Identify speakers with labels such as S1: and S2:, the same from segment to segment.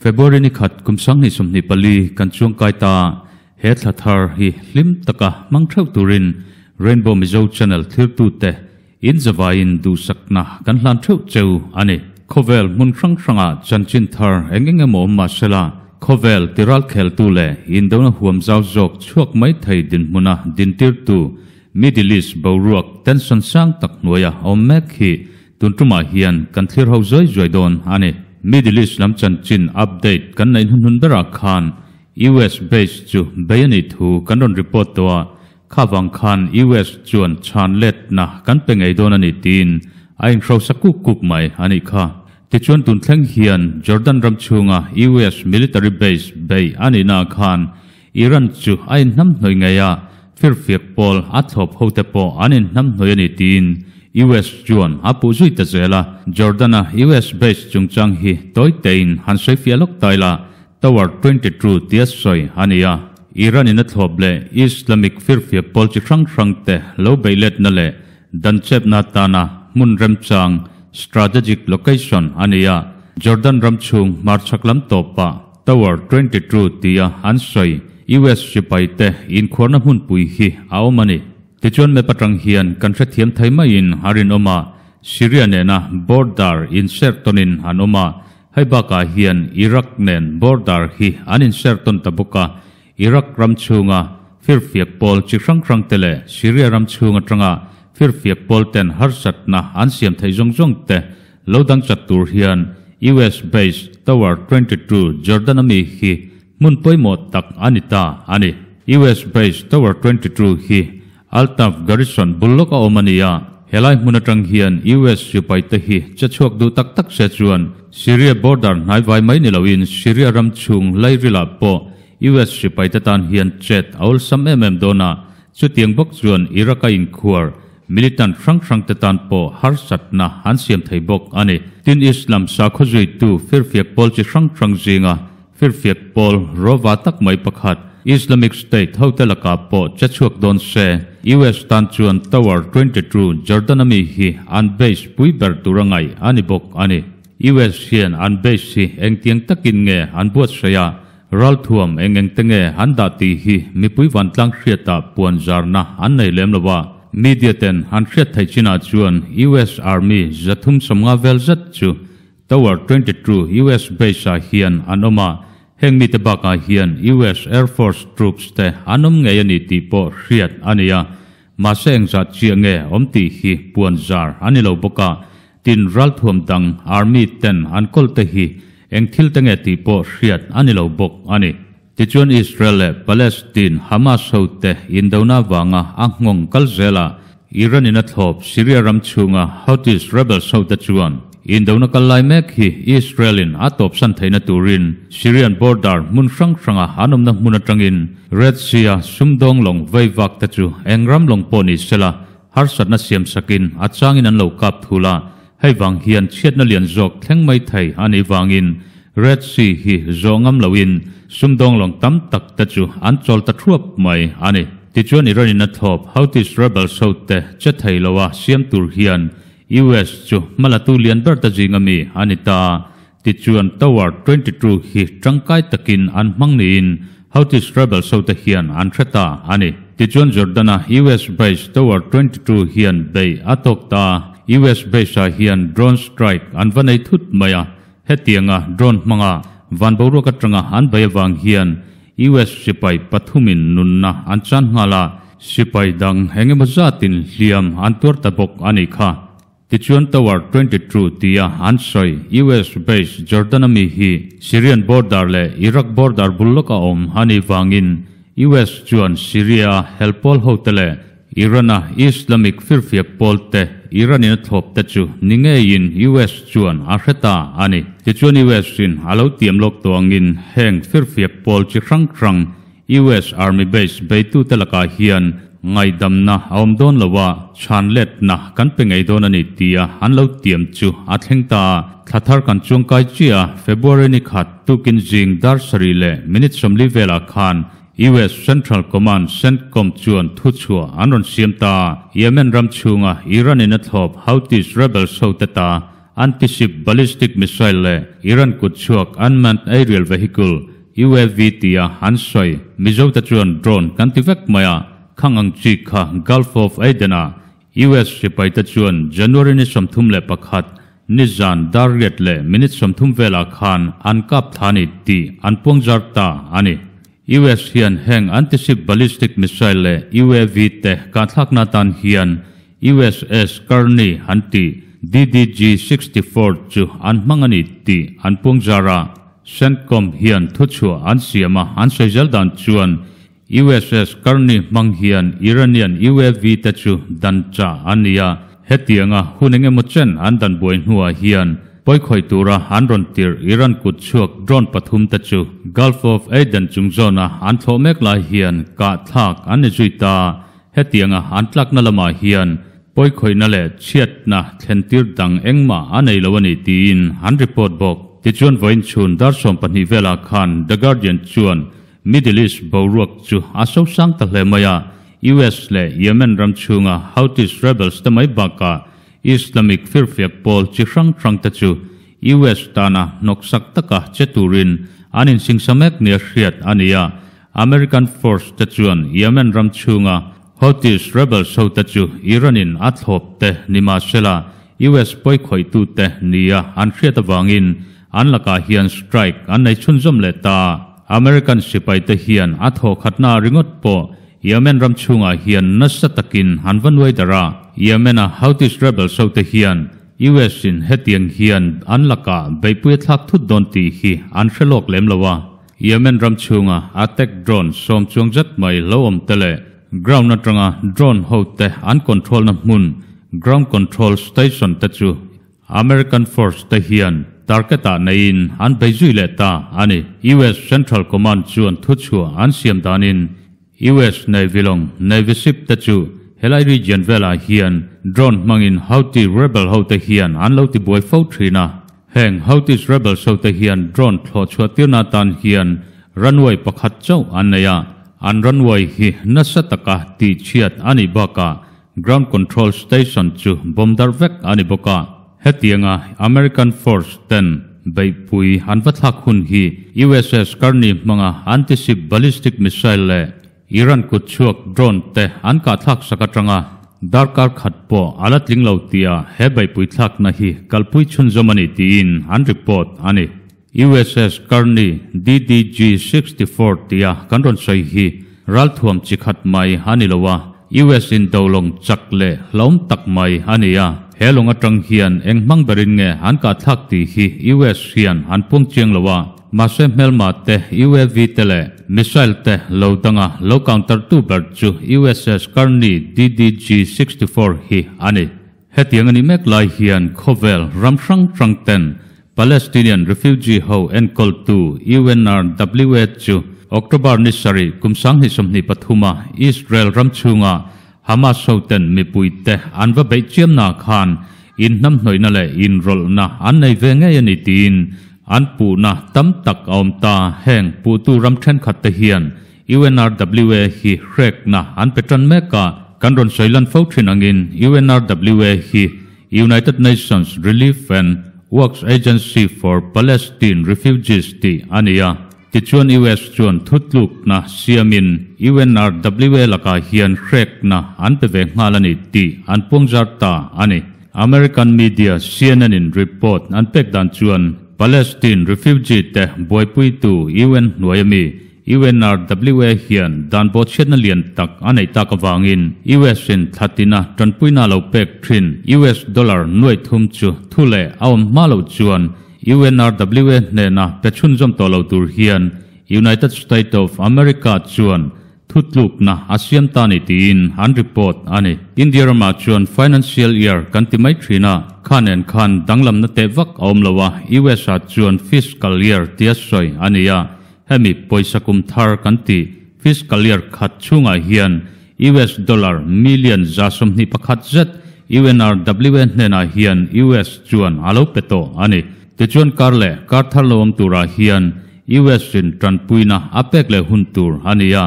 S1: February ni khat kum 2024 kan chuang kai ta he thla thar hi hlim taka hmang theuh turin Rainbow Mizo Channel thirtu te in zawain duhsakna kan hlan theuh cheu ani. Khawvel hmun hrang hranga chanchin thar eng eng emaw awm mahsela khawvel tiral kheltu leh indona huam zau zawk chhuak mai thei dinhmuna dintirtu Middle East boruak tension sang tak hnuaia awm mek hi tun tumah hian kan thlir ho zuai zuai dawn a ni. Middle East lam chanchin update kan neih hnuhnun berah khan US base chu bei a nih thu kan rawn report tawh a, kha vang khan US chuan chhan letna kan pe ngei dawn a ni tiin a inhrosa kuk kuk mai a nih kha. Tichuan tun thleng hian Jordan ram chhunga US military base bei a nihnaah khan Iran chu a inhnamhnawih ngei a, firfiak pawl a thlawp hote pawh an inhnamhnawih a ni tiin US chuan a puh zui ta zel a. Jordan-a US base chungchang hi tawi tein han sawi fiah lawk ta ila, Tower 22 tia sawi a ni a. Iran-in a thlawp leh Islamic firfiak pawl chi hrang hrangte lo beih letna leh danchepna atana hmun remchang, strategic location, a ni a. Jordan ram chhung hmarchhak lam tawpah Tower 22 tia an sawi US sipai te inkhuarna hmunpui hi a awm a ni. Tichuan map atang hian kan hrethiam thei maiin a rinawm a, Syria nena border inserh tawnin an awm a, hei bakah hian Iraq nen border hi an inserh tawn ta bawk a, Iraq ram chhunga firfiak pawl chi hrang hrang te leh Syria ram chhung atanga firfiak pawl ten harsatna an siam theih zawng zawng te lo dang chat tur hian US base Tower 22 Jordan ami hi hmun pawimawh tak a ni ta a ni. US base Tower 22 hi Altaf Garrison bul lawk a awm a ni a, helai hmun atang hian US sipai te hi che chhuak duh tak tak se chuan Syria border hnai vai mai ni loin Syria ram chhung lairilah pawh US sipai te tan hian chet a awlsam em em dawn a, chutiang bawk chuan Iraq a inkhuar militant hrang hrang te tan pawh harsatna an siam thei bawk a ni. Tin Islam sakhaw zuitu firfiak pawl chi hrang hrang zinga firfiak pawl rawva tak mai pakhat Islamic State hote lakah pawh che chhuak dawn se, US tan chuan Tower 22 Jordan ami hi an base pui ber tur a ngaih a ni bawk a ni. US hian an base hi engtiang takin nge an buatsaih a, Ralthuam eng eng te nge an dah tih hi mipui vantlang hriatah puan zarna an nei lem lo a, media ten an hriat theih chinah chuan US Army 350 vel zet chu Tower 22 US base ah hian an awm a, heng mite bakah hian US Air Force troops te an awm ngei a ni tih pawh hriat a ni a, mahse engzah chiah nge awm tih hi puan zar a ni lo bawk a, Tin, ralthuam dang Army ten an kawl te hi eng thil te nge tih pawh hriat a ni lo bawk a ni. Tichuan Israel leh Palestine Hamas ho te indona vanga a nghawng kal zela Iran in a thlawp Syria ram chhunga Houthis rebels ho te chuan indona kal lai mek hi Israel in a tawpsan theihna turin Syrian border hmun hrang hranga an awmna hmun atangin Red Sea a sumdawng lawng veivak te chu eng ram lawng pawh ni sela Harsatna siam sakin a changin an lo kap thul a, hei vang hian chhiatna lian zawk thleng mai thei a nih vangin Red Sea hi zawh ngam loin sumdawng lawng tam tak te chu an chawl ta thuap mai a ni. Tichuan Iran in a thlawp Houthis rebels ho te che thei lo a siam tur hian US chu hmalatu lian ber te zinga mi a ni ta. Tichuan Tower 22 hi tangkai takin an hmang niin Houthis rebels hote hian an hre ta a ni. Tichuan Jordan-a US base Tower 22 hian bei a tawk ta. US base-ah hian drone strike an va nei thut mai a, hetianga drone hmanga van boruak atanga an bei avang hian US sipai pathumin nunna an chan nghal a, sipai dang engemaw zatin hliam an tuar ta bawk a nih kha. Tichuan Tower 22 tia an sawi US base Jordan ami hi Syrian border leh Iraq border bul lawka awm a nih vangin US chuan Syria a hel pawl hote leh Iran a Islamic firfiak pawl te Iran in a thlawp te chu ni ngeiin US chuan a hre ta a ni. Tichuan US in a lo tiam lawk tawh angin heng firfiak pawl chi hrang hrang US Army base beitute lakah hian ngaihdamna a awm dawn lo a, chhan letna kan pe ngei dawn a ni tia an lo tiam chu a thleng ta a. Thla thar kan chuangkai chiah a, February ni khat tukin zing dar sarih leh minute 40 velah khan US Central Command, CENTCOM, chuan thuchhuah an rawn siam ta a. Yemen ram chhunga Iran in a thlawp Houthis rebels hote ta. Anti-ship ballistic missile leh Iran kutchhuak unmanned aerial vehicle, UAV, tia an sawi. Mizote chuan drone kan ti vek mai a, khang ang chi kha Gulf of Aden-ah US sipaite chuan January ni 31, nizan dar riat leh minute 30 velah khan an kap thla ni tih an puangzar ta a ni. US hian heng anti-ship ballistic missile leh UAV te kahthlakna atan hian USS Carney an tih DDG 64 chu an hmang a ni tih an puangzar a. CENTCOM hian thuchhuah an siam a, an sawi zel dan chuan USS Carney hmang hian Iranian UAV te chu dan chah an ni a, hetianga hun eng emaw chen an dan buai hnuah hian pawikhawih tura an rawn tirh Iran kut chhuak drone pathum te chu Gulf of Aden chung zawna an thlawh mek lai hian kah thlak an ni zui ta. Hetianga an tlakna lamah hian pawikhawihna leh chhiatna thlentir dang engmah a nei lo a ni tiin an report bawk. Tichuan vawiin chhun dar 12 velah khan The Guardian chuan Middle East boruak chu a sosang ta hle mai a, US leh Yemen ram chhunga Houthis rebels te mai bakah Islamic firfiak pawl chi hrang hrang te chu US tana hnawksak taka che turin an insingsa mek nia hriat a ni a. American force te chuan Yemen ram chhunga Houthis rebels ho te chu Iran in a thlawp te ni mahsela US pawikhawihtu te nia an hriat avangin an lakah hian strike an nei chhunzawm leh ta. American sipai te hian a thawhkhatna ringawt pawh Yemen ram chhungah hian nasa takin an va nuai darh a. Yemen-a Houthis rebels ho te hian US in hetiang hian an lakah beihpui a thlak thut dawn tih hi an hre lawk lem lo a. Yemen ram chhunga attack drone sawm chuang zet mai lo awm te leh ground atanga drone ho te an control na hmun ground control station te chu American force te hian target ah neiin an bei zui leh ta a ni. US Central Command chuan thuchhuah an siam danin US Navy lawng Navy ship te chu helai region velah hian drone hmangin Houthi rebel ho te hian an lo tibuai fo thin a. Heng Houthis rebels ho te hian drone thlawh chhuah tirna atan hian runway pakhat chauh an nei a, an runway hi nasa taka tihchhiat a nih bakah ground control station chu bomb darh vek a ni bawk a. Hetianga American force ten beihpui an va thlak hun hi USS Carney hmanga anti-ship ballistic missile leh Iran kut chhuak drone te an kahthlak sak atanga darkar khat pawh a la tling lo tia he beihpui thlakna hi kalpui chhunzawm a ni tiin an report a ni. USS Carney DDG 64 tia kan rawn sawi hi ralthuam chi khat mai a ni lo a, US in do lawng chak leh hlauhawm tak mai a ni a, he lawng atang hian eng hmang berin nge an kahthlak tih hi US hian an puang chiang lo a. Mahse hmelma te, UAV te leh missile te lo danga lo counter tu ber chu USS Carney DDG 64 hi a ni. Hetiang a nih mek lai hian khawvel ram hrang hrang ten Palestinian refugee ho enkawltu UNRWA chu October ni sarih kum 2023 a Israel ram chhunga Hamas ho ten mipui te an va beih chiamna khan inhnamhnawihna leh inrawlhna an nei ve ngei a ni tiin an puhna tam tak a awm ta. Heng puhtu ram thenkhat te hian UNRWA hi hrekna an pe tan mek a, kan rawn sawi lan fo thin angin UNRWA hi United Nations Relief and Works Agency for Palestine Refugees tih a ni a. Tichuan US chuan thutlukna siamin UNRWA lakah hian hrekna an pe ve nghal a ni tih an puangzar ta a ni. American media CNN in report an pek dan chuan Palestine refugee te buaipuitu UN hnuai ami UNRWA hian dan bawhchhiatna lian tak a neih tak avangin US in thlatina tanpuina lo pek thin US dollar nuai thum chu thu leh a awm hma loh chuan UNRWA hnena pe chhunzawm tawh lo tur hian United State of America chuan thutlukna a siam ta ni tiin an report a ni. India ramah chuan financial year kan ti mai thin a, khan en khan danglamna teh vak a awm lo a, US ah chuan fiscal year tia sawi a ni a, hemi pawisa kum thar kan ti fiscal year khat chhungah hian US dollar million 21 zet UNRWA hnenah hian US chuan a lo pe tawh a ni. Tichuan kar leh kar thar lo awm turah hian US in tanpuina a pek leh hun tur a ni a,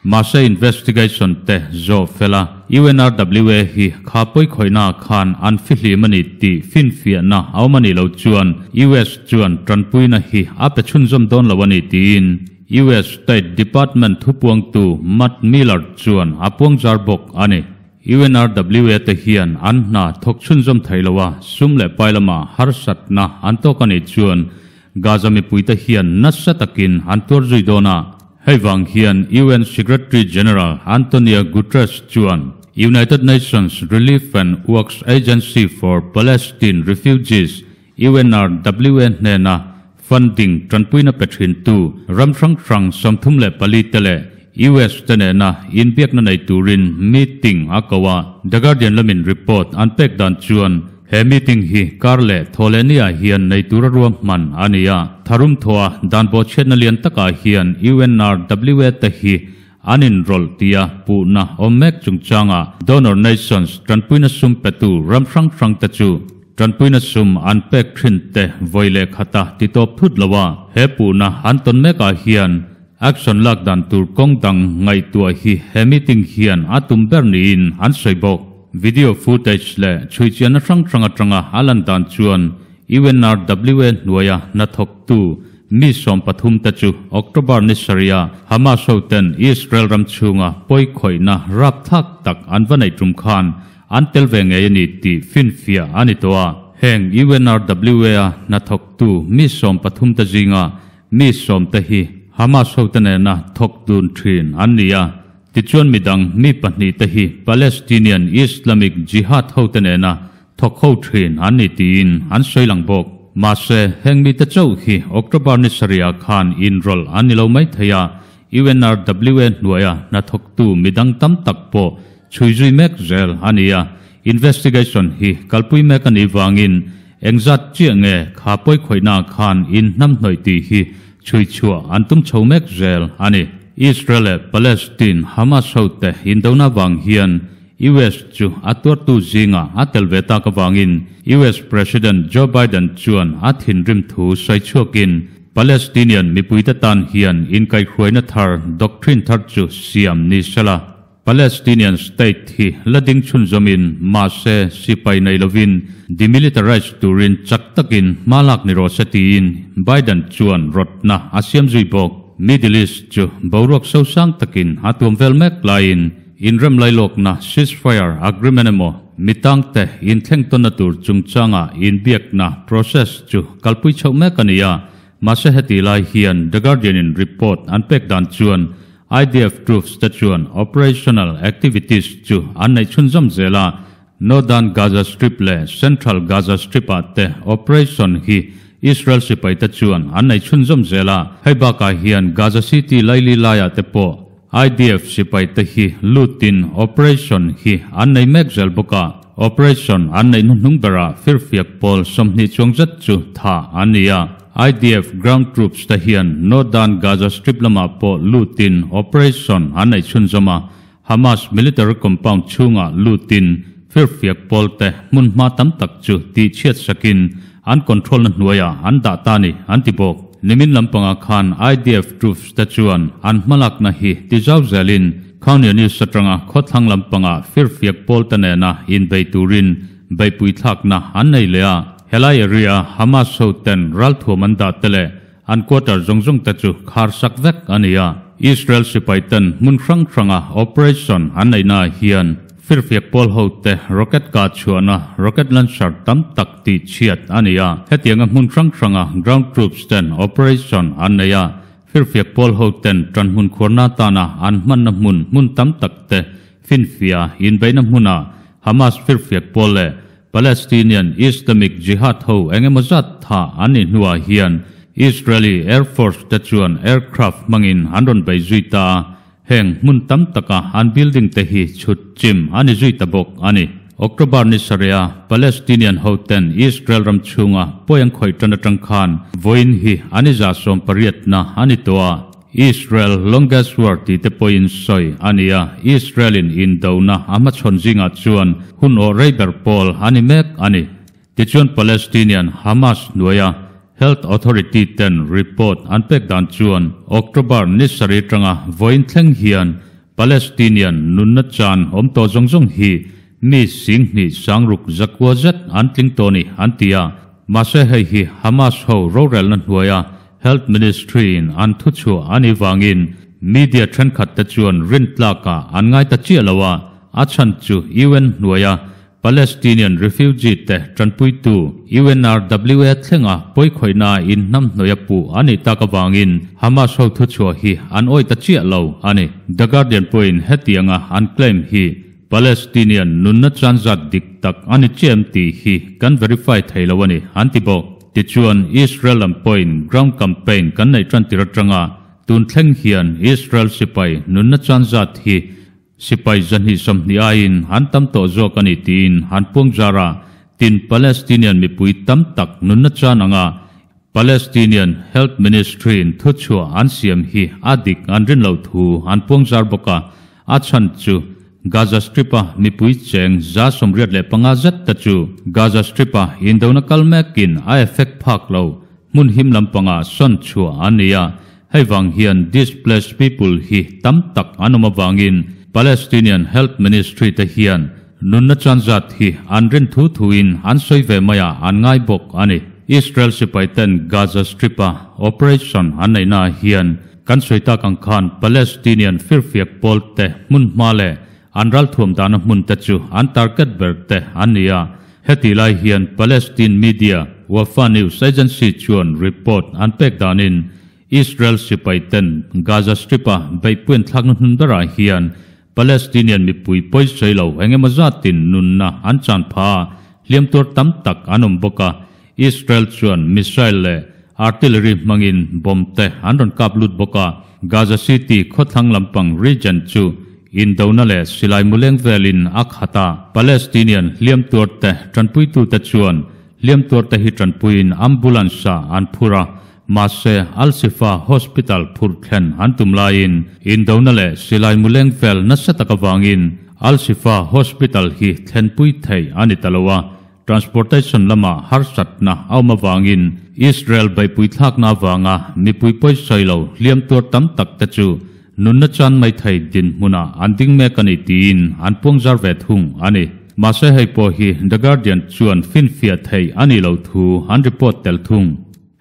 S1: mahse investigation te zawh fel a. UNRWA hi kha pawi khawihna khan an fihlim a ni tih finfiahna a awm a nih loh chuan US chuan tanpuina hi a pe chhunzawm dawn lo a ni tiin US State Department thupuangtu Matt Miller chuan a puangzar bawk a ni. UNRWA te hian an hna thawk chhunzawm thei lo a, sum leh pai lama harsatna an tawk a nih chuan Gaza mipuite hian nasa takin an tuar zui dawn a. Hei vang hian UN Secretary General Antonio Guterres chuan United Nations Relief and Works Agency for Palestine Refugees, UNRWA, hnena funding tanpuina pe thintu ram hrang hrang 34 te leh US te nena inbiakna nei turin meeting a ko a. The Guardian lamin report an pek dan chuan he meeting hi kar leh Thawhlehniah hian nei tura ruahman a ni a. Tharum thawha dan bawhchhiatna lian takah hian UNRWA te hi an inrawlh tia puhna awm mek chungchangah donor nations tanpuina sum petu ram hrang hrang te chu tanpuina sum an pek thin te vawi leh khata ti tawp thut lo a. He puhna an tawn mekah hian action lak dan tur kawng dang ngaihtuah hi he meeting hian a tum ber niin an sawi bawk. Video footage leh chhuichianna hrang hrang atanga a lan dan chuan UNRWA hnuaia hnathawktu mi 13 te chu October ni sarih-a Hamas hoten Israel ram chhunga pawi khawihna rapthlak tak an va neih tum khan an tel ve ngei a ni tih finfiah a ni tawh a. Heng UNRWA-a hnathawktu mi 13 te zinga mi 10 te hi Hamas hote nena thawk dun thin an ni a. Tichuan midang mi 2 te hi Palestinian Islamic Jihad hote nena thawk ho thin an ni tiin an sawi lang bawk. Mahse, heng mite chauh hi October ni sarih-ah khan inrawlh an ni lo mai thei a, UNRWA hnuaia hnathawktu midang tam tak pawh chhui zui mek zel a ni a. Investigation hi kalpui mek a nih vangin engzat chiah nge kha pawi khawihna khan in hnamhnawih tih hi chhui chhuah an tum chho mek zel a ni. Israel leh Palestine Hamas hote indona vang hian US chu a tuartu zingah a tel ve tak avangin US President Joe Biden chuan a thinrim thu sawi chhuakin Palestinian mipuite tan hian inkaihhruaina thar doctrine thar chu siam ni sela. Palestinian state hi la ding chhunzawmin mahse sipai nei lovin demilitarise turin chak takin hma lak ni rawh se tiin Biden chuan rawtna a siam zui bawk. Middle East chu boruak sosang takin a tuam vel mek laiin inrem lailawkna ceasefire agreement emaw mitangte inthleng tawnna tur chungchanga inbiakna process chu kalpui chhoh mek a ni a. Mahse heti lai hian The Guardian in report an pek dan chuan IDF troops te chuan operational activities chu an neih chhunzawm zel a, Northern Gaza Strip leh Central Gaza Strip-ah te operation hi Israel sipai te chuan an neih chhunzawm zel a. Hei bakah hian Gaza City laili laiah te pawh IDF sipai te hi lutin operation hi an nei mek zel bawk a. Operation an neih hnuhnung berah firfiak pawl 20 chuang zet chu tha an ni a. IDF ground troops te hian Northern Gaza Strip lamah pawh lutin operation an neih chhunzawm a. Hamas military compound chhungah lutin firfiak pawl te hmun hma tam tak chu tih chhiat sakin an control na hnuaiah an dah ta ni an ti bawk. Nimin lampangah khan IDF troops te chuan an hmalakna hi ti zau zelin Khan Younis atanga khawthlang lampangah firfiak pawl te nena inbei turin beihpui thlakna an nei leh a. Helai area Hamas ho ten ralthuam an dah te leh an quarter zawng zawng te chu khar sak vek a ni a. Israel sipai ten hmun hrang hranga operation an neihnaah hian firfiak pawl ho te rocket kah chhuahna rocket launcher tam tak tih chhiat a ni a. Hetianga hmun hrang hranga ground troops ten operation an nei a. Firfiak pawl ho ten tan hmun khuarna tana an hmanna hmun hmun tam tak te finfia inbeihna hmuna Hamas firfiak pawl leh Palestinian Islamic Jihad ho engemaw zat tha an nih hnuah hian Israeli Air Force te chuan aircraft hmangin an rawn bei zui ta a, heng hmun tam taka an building te hi chhut chim a ni zui ta bawk a ni. October ni sarih-a Palestinian ho ten Israel ram chhunga pawi an khawih tan atang khan vawiin hi an i za 80 na a ni tawh a. Israel longest war tih te pawhin sawi a ni a, Israel-in indona a hmachhawn zingah chuan hun awh rei ber pawl a ni mek a ni. Tichuan Palestinian Hamas hnuaia Health Authority ten report an pek dan chuan October ni sarih atanga vawiin thleng hian Palestinian nunna chan awm tawh zawng zawng hi mi 20 sangruk zakua zet an tling tawh ni an ti a. Mahse hei hi Hamas ho rorelna hnuaia Health Ministry in an thuchhuah a nih vangin media thenkhat te chuan rintlakah an ngai ta chiah lo a, a chhan chu UN hnuaia Palestinian refugee te tanpuitu UNRWA thlenga pawikhawihna in hnamhnawih a puh a nih tak avangin Hamas ho thuchhuah hi an awih ta chiah lo a ni. The Guardian pawhin hetianga an claim hi Palestinian nunna chan zat dik tak a ni chiah em tih hi kan verify thei lo a ni, an ti bawk. Tichuan, Israel lam pawhin ground campaign kan neih tan tir atanga tun thleng hian Israel sipai nunna chan zat hi Sipai 220 aiin an tam tawh zawk a ni tiin an puang zar a, tin Palestinian mipui tam tak nunna chan anga Palestinian Health Ministry-in thuchhuah an siam hi a dik an rin loh thu an puang zar bawk a, a chhan chu Gaza Strip-a mipui cheng 85 zet te chu Gaza Strip-a indona kal mekin a effect phak lo hmun him lampangah sawn chhuah an ni a. Hei vang hian displaced people hi tam tak an awm avangin Palestinian Health Ministry te hian nunna chan zat hi an rin thu thuin an sawi ve maiah an ngai bawk a ni. Israel sipai ten Gaza Strip-a operation an neihnaah hian kan sawi tak ang khan Palestinian firfiak pawl te hmun hma leh an ralthuam dahna hmun te chu an target ber te an ni a. Hetih lai hian Palestine media Wafa News Agency chuan report an pek danin Israel sipai ten Gaza Strip-a beihpuian thlakna hnun berah hian Palestinian mipui pawisawi lo eng emaw zatin nunna an chan pha a, hliam tuar tam tak an awm bawk a. Israel chuan missile leh artillery hmangin bomb te an rawn kap lut bawk a. Gaza City khawthlang lampang region chu indona leh silai muleng velin a khat a. Palestinian hliam tuar te tanpuitute chuan hliam tuar te hi tanpuiin ambulance-ah an phur a. Mahse, Al-Shifa Hospital phurh thlen an tum laiin indona leh silai muleng vel nasa tak avangin Al-Shifa Hospital hi thlenpui theih a ni ta lo a, transportation lamah harsatna a awm avangin Israel beihpui thlakna avanga mipui pawisawi lo hliam tuar tam tak te chu nunna chan mai thei dinhmunah an ding mek a ni tiin an puangzar ve thung a ni. Mahse hei pawh hi The Guardian chuan finfiah theih a nih loh thu an report tel thung.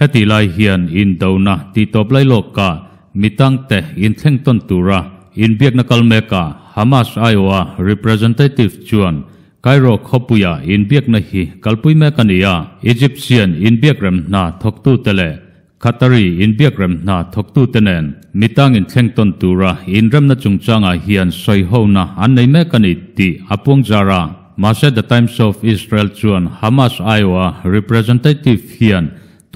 S1: Hetih lai hian indona tih tawp lai lawkah mi tangte inthleng tawn tura inbiakna kal mekah Hamas aiawha representative chuan Cairo khawpuia inbiakna hi kalpui mek a ni a, Egyptian inbiakrem hna thawktute leh Qatari inbiakrem hna thawktute nen mi tang inthleng tawn tura inremna chungchangah hian sawihona an nei mek a ni tih a puangzar a. Mahse The Times of Israel chuan Hamas aiawha representative hian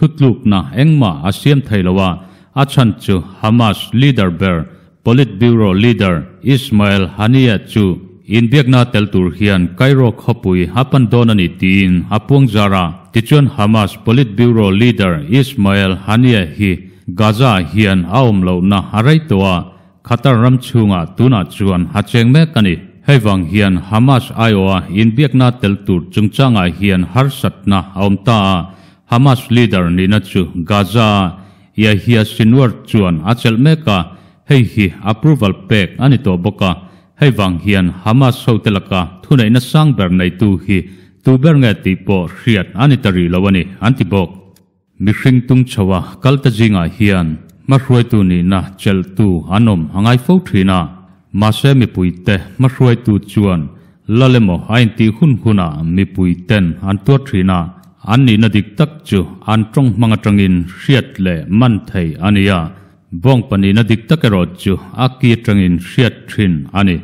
S1: thutlukna engmah a siam thei lo a, a chhan chu Hamas leader ber Politburo leader Ismail Haniyeh chu inbiakna tel tur hian Cairo khawpui a pan dawn a ni tiin a puang zar a. Tichuan Hamas Politburo leader Ismail Haniyeh hi Gaza-ah hian a awm lohna a rei tawh a, Qatar ram chhungah tunah chuan a cheng mek a ni. Hei vang hian Hamas aiawha inbiakna tel tur chungchangah hian harsatna a awm ta a, Hamas leader nihna chu Gaza-a Yahya Sinwar chuan a chelh mek a, hei hi approval pek a ni tawh bawk a. Hei vang hian Hamas hote laka thuneihna sang ber neitu hi tu ber nge tih pawh hriat a ni ta rih lo a ni, an ti bawk. Mihring tung chhoa kal te zingah hian hmahruaitu nihna chelhtu an awm a ngai fo thin a, mahse mipuite hmahruaitu chuan lal emaw a intih hun hunah mipuiten an tuar thin a, an nihna dik tak chu an tawng hmang atangin hriat leh man thei a ni a, bawngpa nihna dik tak erawh chu a ki atangin hriat thin a ni.